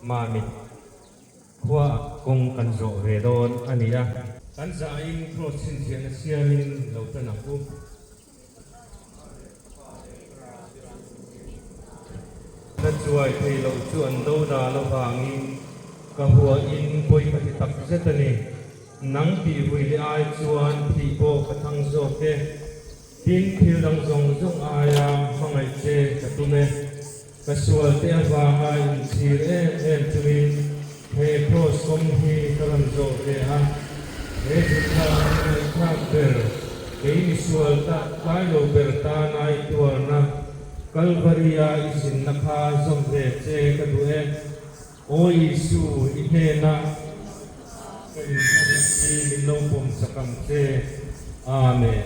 Mamit khua kawng kan zawh ve dawn a ni a. Kan zahin Kraws chhinchhiahna siamin lo tan ang u. Na chuai thei loh chu an do dan avangin ka huahin pawi ka ti tak zet a ni. Nang tih vui leh ai chuan thih pawh ka thang zawk e. Tin, thil dang zawng zawng aia hmangaih che ka tum e. Ka sual te avanga inchhir em em chungin he Kraws kawng hi ka rawn zawh ve a. He zirthla a ngaihthlak ber, kei misual ta tlai lo ber tana i tuarna, Kalvari-a i zinna kha zawm ve che ka duh e. Aw Isu, i hnena ka inhmangaih hi min lo pawm chak ang che. Amen.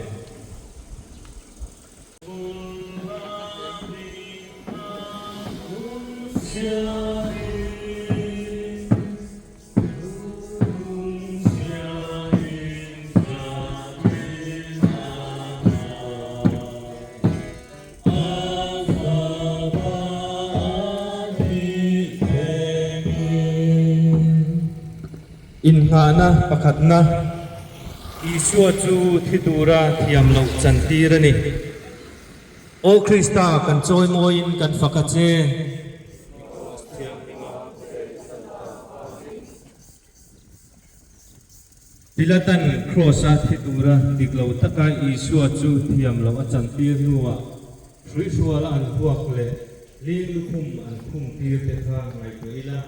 Innghahna pakhatna, Isua chu thi tura thiam loh chantir a ni. Aw Krista, kan chawimawiin kan fak a che. Pilatan Kraws-a thi tura dik lo taka Isua chu thiam loh a chantir hnuah hruihruala an vuak leh ling lukhum an khum tir te kha ngaihtuah ila.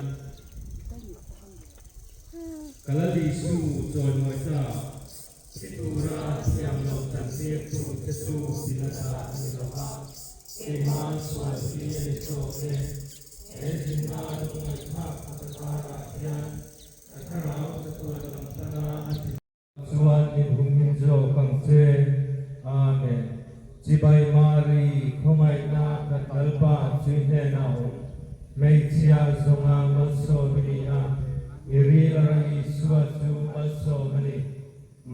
Ka Lal Isu chawimawi ta, thi tura thiam loh chantir tu che chu Pilata a ni lo va, keimah sual hi a ni zawk e. He zinna lungngaihthlak khat azarah hian Ka thlarau chatuan lam tana a ti. Chuan min humhim zawk ang che. Amen. Chibai Mari, khawngaihna khat Lalpa chui hnenah a awm. Hmeichhia zawnga malsawm i ni a, i ril a rah Isua chu malsawm a ni.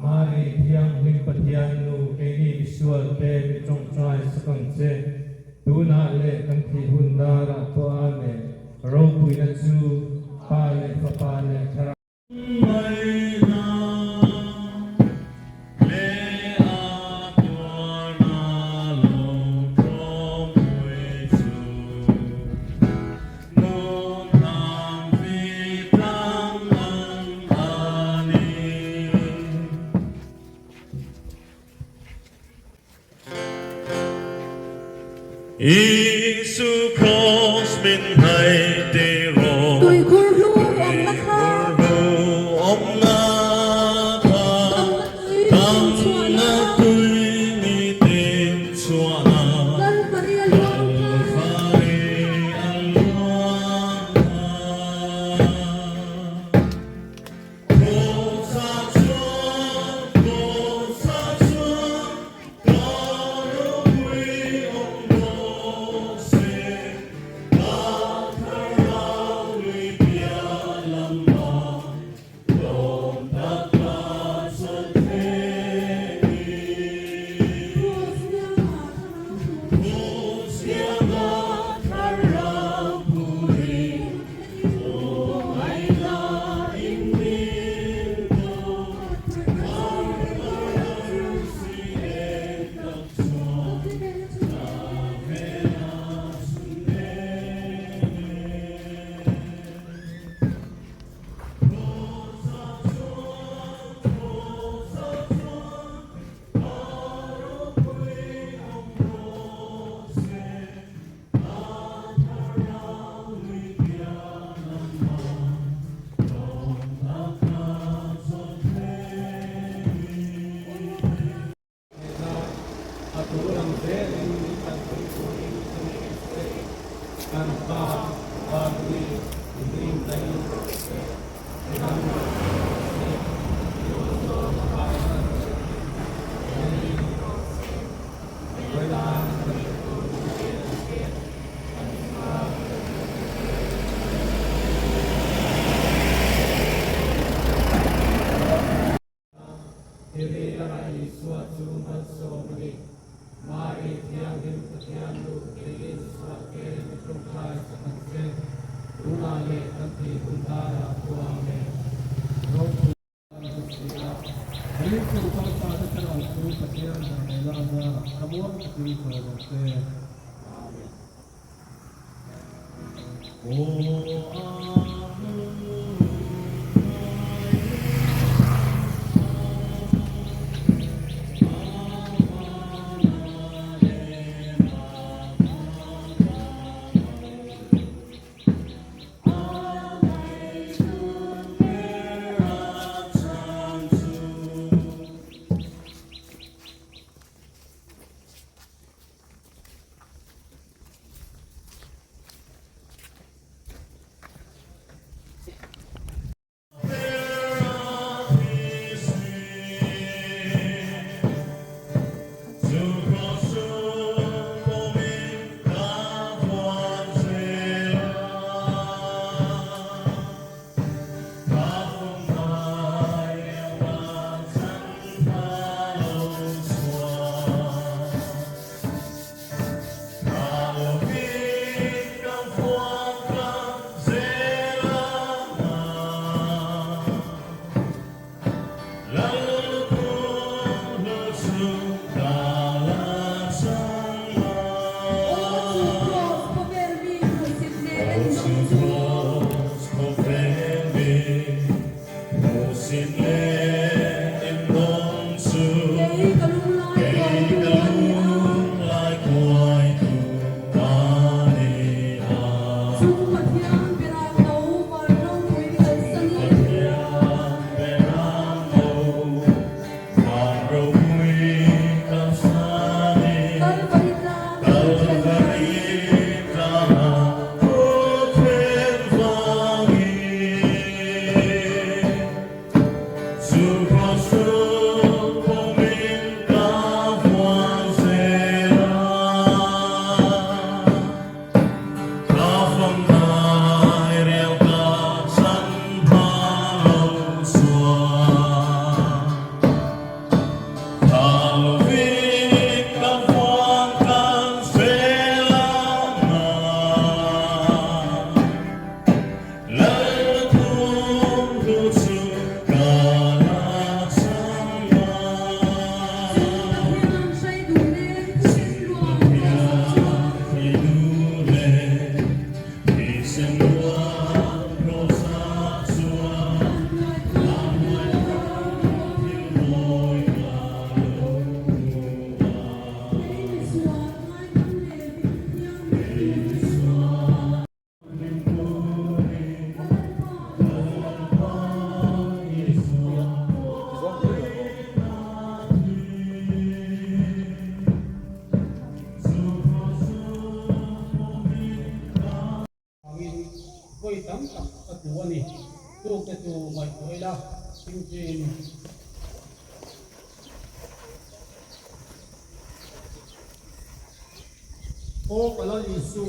Mari Thianghlim Pathian nu keini misualte mi tawngtai sak ang che. Tunah leh kan thih hun darah pawh Amen. Ropuina chu Pa leh Fapa leh Thlarau. Isu Kraws min hnaih ti rawh. Tuikhur hlu awmna kha. Awmna kha. Damna tui mi tin chhuahna. Kalvari a luang kha. Kalvari a luang kha. A tur ang zelin min tanpui turin ka ngen che. Kan Pa, Vanui, i hming daih rawh se. I ram lo thleng rawh se. I duhzawng a vana thlengin lei ni rawh se. Vawilan kan hretu min pe ang che. Kan chungah kan Tiri lama Isua chu malsawm a ni. Mari Thianghlim Pathian nu keiin sual te mi tlawmtlai sak ang che. Tunah leh kan thih hun darah pawh Amen. Ropui a ni si a. Ringtu kalta te thlarau chu Pathian zahngaihna a zarah thlamuang takin chawi rawh se. Amen. Aw chu Kraws khawvel mi hmuhsit leh ennawm chu. Kei ka lunglai kuaitu a ni a. Chung Pathian berah no van ropui kalsanin. Kalvari tlang a thu then Chung Pathian hrai duh leng thisen luang rawh sak chuan. Vanhnuai thang Kei misual ngaidam leh mithiam turin. Vangin vawi tam tak ka tu a ni. Tuk te chu ngaihtuah ila thingthin. Aw ka Lal Isu.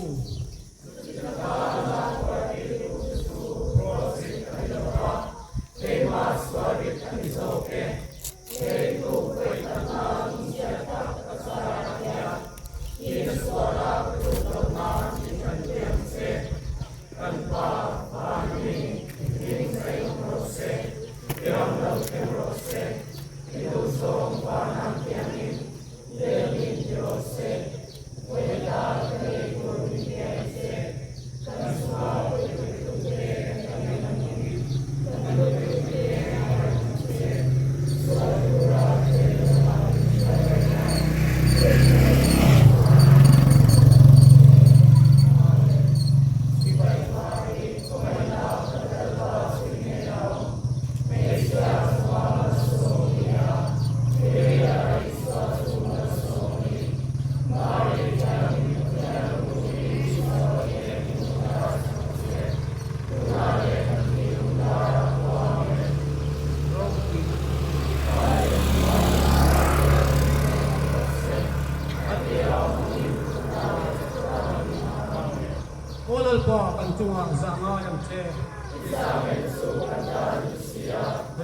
Aw Lalpa, kan chungah zah ngai ang che.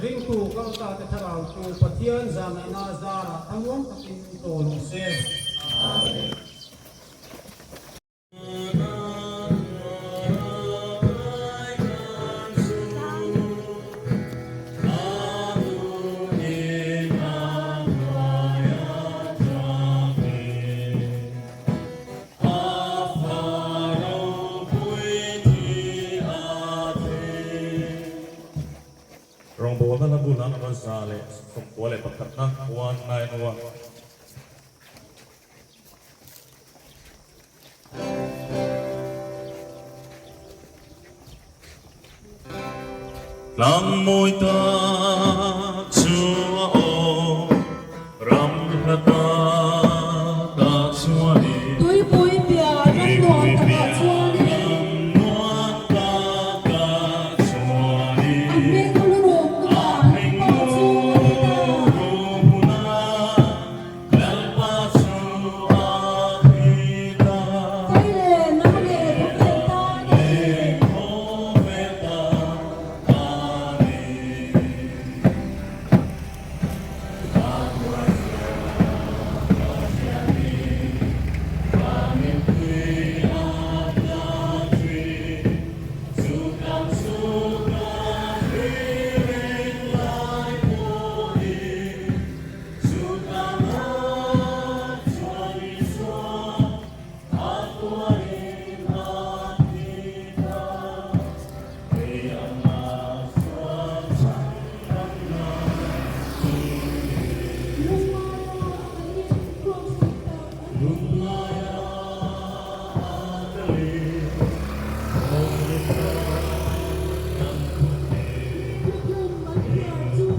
Ringtu kalta te thlarau chu Pathian zahngaihna zarah thlamuang takin chawl rawh se. Amen. 91 191. Tlang mawi ta chu a awm, ram hla ta ta chuanin. Tuipui piah ram nuam takah chuanin. A hming lurum hunah Lalpa chu a thi ta. Kei leh nang leh khawvel tan a ni. Lungngaia a kalin kraws dik tak a ni.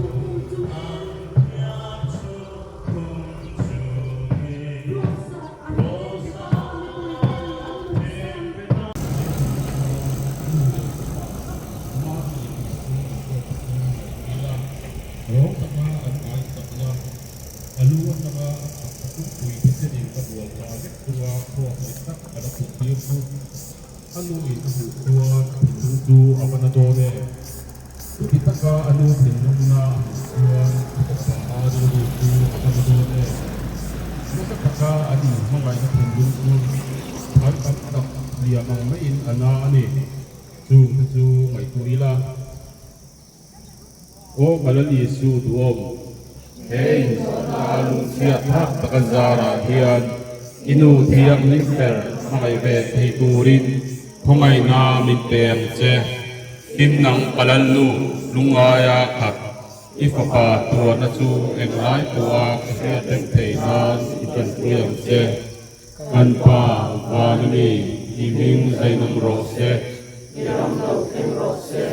Thuthlung an phiar chu khum chungin. Kraws-ah a hmel te a mipuiten an mutsan. Rawng taka an ngaihsakna, a lu atanga a taksa pumpui thisenin ka bual ta vek chunga thluak dik tak a la put tir chu a nuin a hmuh chuan a thinlung chu a va na dawn em? Chuti taka a nu thinlungna a hmuh chuan a fapa a rilru chu a va na dawn em? Nasa taka an inhmangaihna thinlung chu thai tam tak liam ang maiin a na a ni. Chungte chu ngaihtuah ila. Aw ka Lal Isu duhawm, he inzawhna lungchhiat thlak taka zarah hian i nu thianghlim ber hmangaih ve thei turin khawngaihna min pe ang che. Tin nang ka Lal nu lungaia khat i fapa tuarna chu englai pawha ka hriat reng theih nan i tanpui ang che. Kan Pa van a mi, i hming zainawm rawh se. I ram lo thleng rawh se.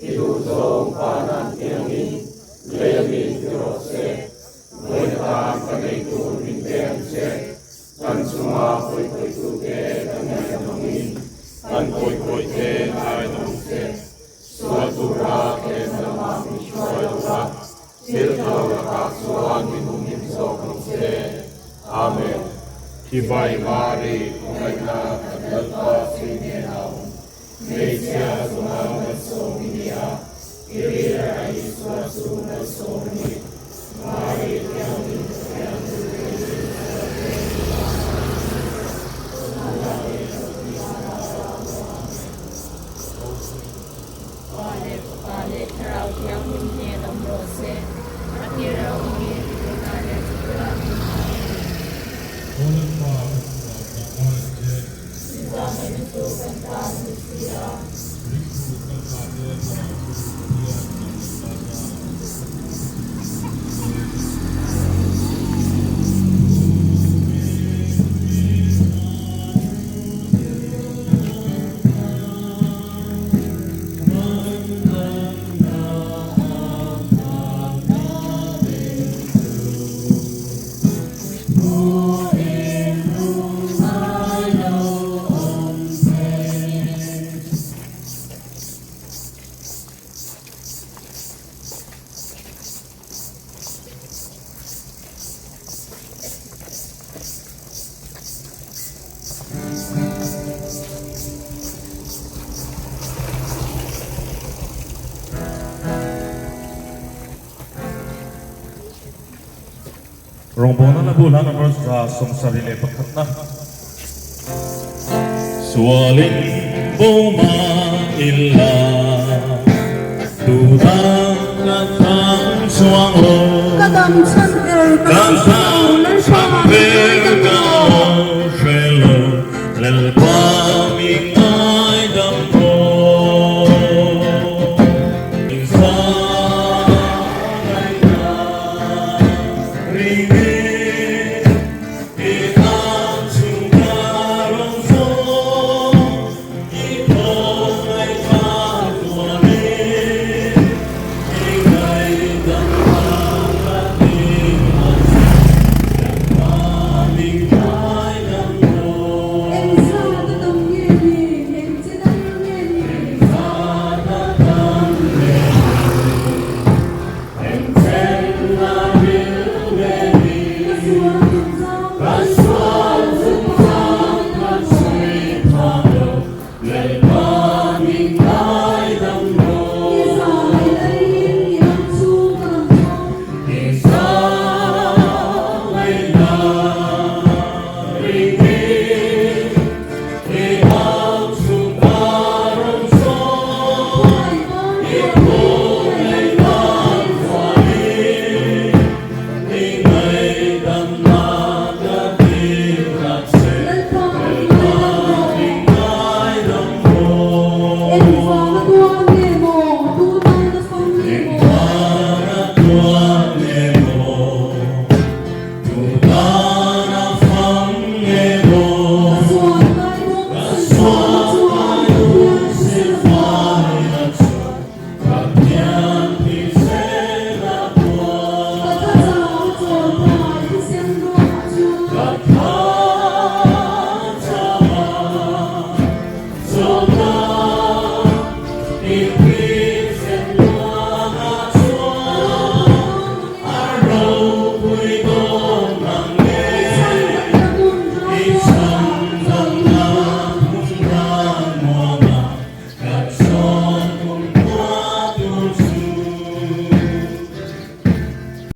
I duhzawng pa nan piangin lei a mi ti rawh se. Vawiin atan ka nei tur min pe ang che. Kan chunga pawihpawitute kan ngaihdam angin kan pawihpawite ngaidam ang che. Sual tura thlem lamah min hruai lo va, thil tha lo lakah chuan min humhim zawk ang che. Amen. Chibai Mari, khawngaihna kan Lalpa chin hnenah awm. Hmeichhia zawnga malsawm i ni a, i rilra a Isua chu malsawm a ni. Mari Thianghlim Pathian chu keini sualte tana tunah leh Pathian ah a awm ang. Pa leh Fapa leh Thlarau Thianghlim hnen awm rawh se, a tir a awmin tunah leh chutah min hmu. Aw Lalpa, ka chungah dah ngai ang che. Chuvangin chu kan ta a ni si a. Ringtu kaltate thlarau chu Pathian danglamna zarah a chhungte chu ni se. Rawngbawlna la bu hla number 71 na. Sualin bawma illa tu dang ka thang chuang lo. Ka dam chhan er ka Dam dam chhan.